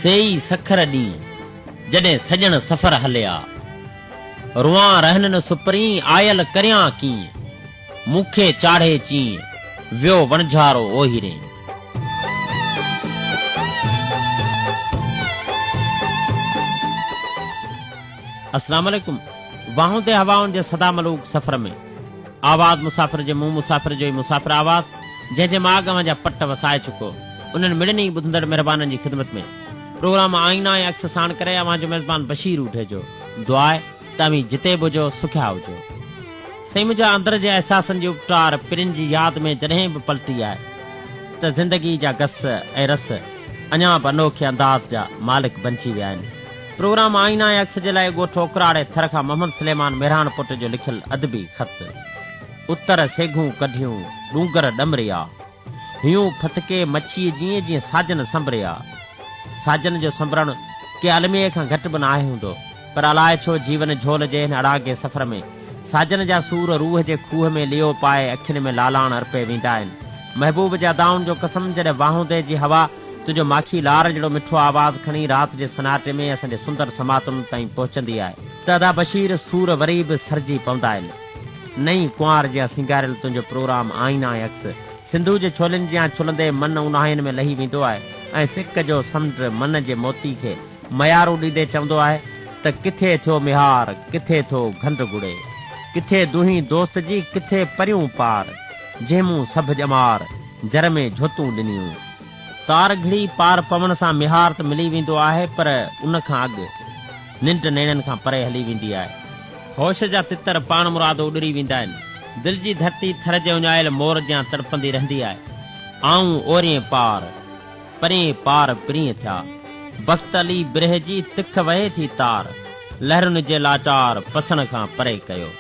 سي ئي سکر ڏينهن، جڏهن سڄڻ سفر هليا. روئان رهن نه سپرين، آيل ڪريان ڪيئن. مون کي چاڙهي چيئن، ويو وڻجهارو اوهيرين. اسلام عليڪم واهوندي هوائن جي سدا ملوڪ سفر ۾ آواز مسافر جي منهن مسافر جو ئي مسافر آواز جنهن جي ماڳ اوهان جا پٽ وسائي چڪو انهن مڙني ئي ٻڌندڙ مهربانن جي خدمت ۾ پروگرام آئينا ۽ عڪس ساڻ ڪري اوهان جو ميزبان بشير اوڍيجو دعا آهي ته اوهين جتي به هجو سکيا هجو. سائين منهنجا اندر جي احساسن جي اپٽار پرين جي ياد ۾ جڏهن به پلٽي آهي ته زندگي جا گس ۽ رس اڃا به انوکي انداز جا مالڪ بنجي ويا آهن. پروگرام آئينا ۽ عڪس جي لاء ڳوٺ اوڪراڙي ٿر کان محمد سليمان مهراڻ پٽ جو لکيل ادبي خط. اتر سيگهون ڪڍيون، ڏونگر ڏمريا. هيون ڦٿڪي مڇيء جيئن جيئن ساجن سنبريا. ساجن جو سنبرڻ ڪنهن الميي کان گهٽ به ناهي هوندو، پر الاء ڇو جيون جهول جي هن اڙانگي سفر ۾ ساجن جا سور روح جي کوهه ۾ ليئو پائي اکين ۾ لالاڻ ارپي ويندا آهن. محبوب جي ادائن جو قسم جڏهن واهوندي جي هوا تنهنجو ماکي لار جهڙو مٺو آواز کڻي رات جي سناٽي ۾ اسان جي سندر سماعتن تائين پهچندي آهي ته ادا بشير سور وري به سرجي پوندا آهن. نئين ڪنوار جيان سينگاريل تنهنجو پروگرام آئينا ۽ عڪس سنڌوء جي ڇولين جيان ڇلندي من اونهاين ۾ لهي ويندو آهي ۽ سڪ جو سمنڊ من جي موتي کي ميارون ڏيندي چوندو آهي ته ڪٿي ٿيو ميهار ڪٿي ٿو گهنڊ گڙي ڪٿي دونهين دوست جي ڪٿي پريون پار جنهن مون سڀ ڄمار جر ۾ جهوتون ڏنيون. تار گهڙي پار پوڻ سان ميهار ته ملي ويندو آهي پر ان کان اڳ. ننڊ نيڻن کان پري هلي ويندي آهي. هوش جا تتر پاڻمرادو اڏري ويندا آهن. دل جي ڌرتي ٿر جي اڃايل مور جيان تڙپندي رهندي آهي. آئون اورين پار، پرين پار پرينء ٿيا. بخت علي برهه جي تک وهي ٿي تار. لهرن جي لاچار پسڻ کان پري ڪيو.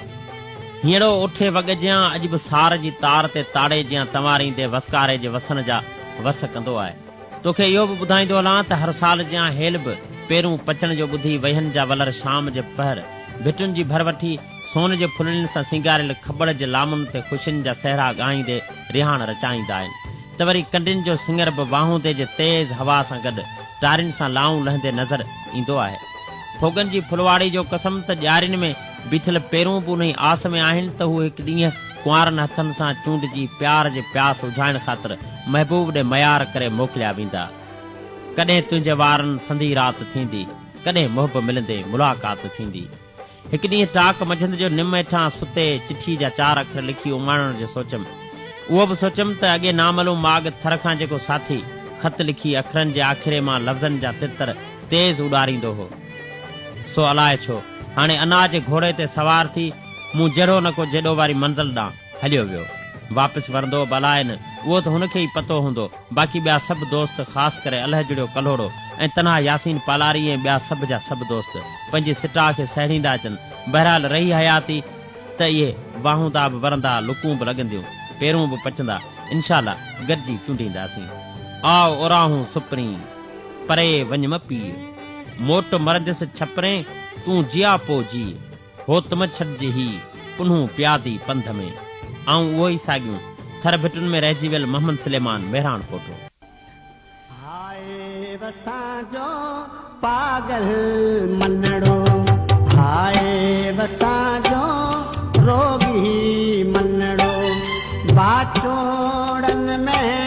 هينئڙو اوٺي وڳ جيان اڄ به سار جي تار تي تاڙي جيان تنواريندي وسڪاري جي وسڻ جا وس ڪندو آهي. توکي اهو به ٻڌائيندو هلان ته هر سال جيان هيل به پيرون پچڻ جو ٻڌي ويهن جا ولر شام جي پهر ڀٽن جي ڀر وٺي سون جي ڦلڙين سان سينگاريل کٻڙ جي لامن تي خوشين جا سهرا ڳائيندي رهاڻ رچائيندا آهن ته وري ڪنڊين جو سڱر به واهوندي جي تيز هوا سان گڏ ٽارين سان لائون لهندي نظر ايندو آهي. ڦوڳن جي ڦلواڙي جو قسم ته ڄارين ۾ بيٺل پيرون به انهي آس ۾ آهن ته هو هڪ ڏينهن ڪنوارن هٿن سان چونڊجي پيار جي پياس اجهائڻ خاطر محبوب ڏي ميار ڪري موڪليا ويندا. ڪڏهن تنهنجي وارن سندي رات ٿيندي، ڪڏهن محب ملندي ملاقات ٿيندي. هڪ ڏينهن ٽاڪ منجهند جو نم هيٺان ستي چٺي جا چار اکر لکي اماڻڻ جو سوچيم. اهو به سوچيم ته اڳي نامعلوم ماڳ ٿر کان جيڪو ساٿي خط لکي اکرن جي آکيري مان لفظن جا تتر تيز اڏاريندو هو، سو الاء ڇو هاڻي انا جي گهوڙي تي سوار ٿي مون جهڙو نه ڪو جيڏو واري منزل ڏانهن هليو ويو. واپس ورندو به الاء نه، اهو ته هن کي ئي پتو هوندو. باقي ٻيا سڀ دوست خاص ڪري الهه جڙيو ڪلهوڙو ۽ تنها ياسين پالاري ۽ ٻيا سڀ جا سڀ دوست پنهنجي سٽاء کي سهيڙيندا اچن. بهرحال رهي حياتي ته اهي واهوندا به ورندا، لڪون به لڳنديون، پيرون به پچندا. انشاء الله گڏجي چونڊينداسين. آء اوراهون سپرين، پري وڃ م پيء. موٽ مرنديس ڇپرين، تون جياپو جيء. هوت م ڇڏج هي پنهون پيادي پنڌ ۾. آئون اهو ئي ساڳيون ٿر ڀٽن ۾ رهجي ويل محمد سليمان مهراڻ پوٽو. هاء وسان جو پاڳل منڙو، هاء وسان جو روڳي منڙو، باچوڙن ۾.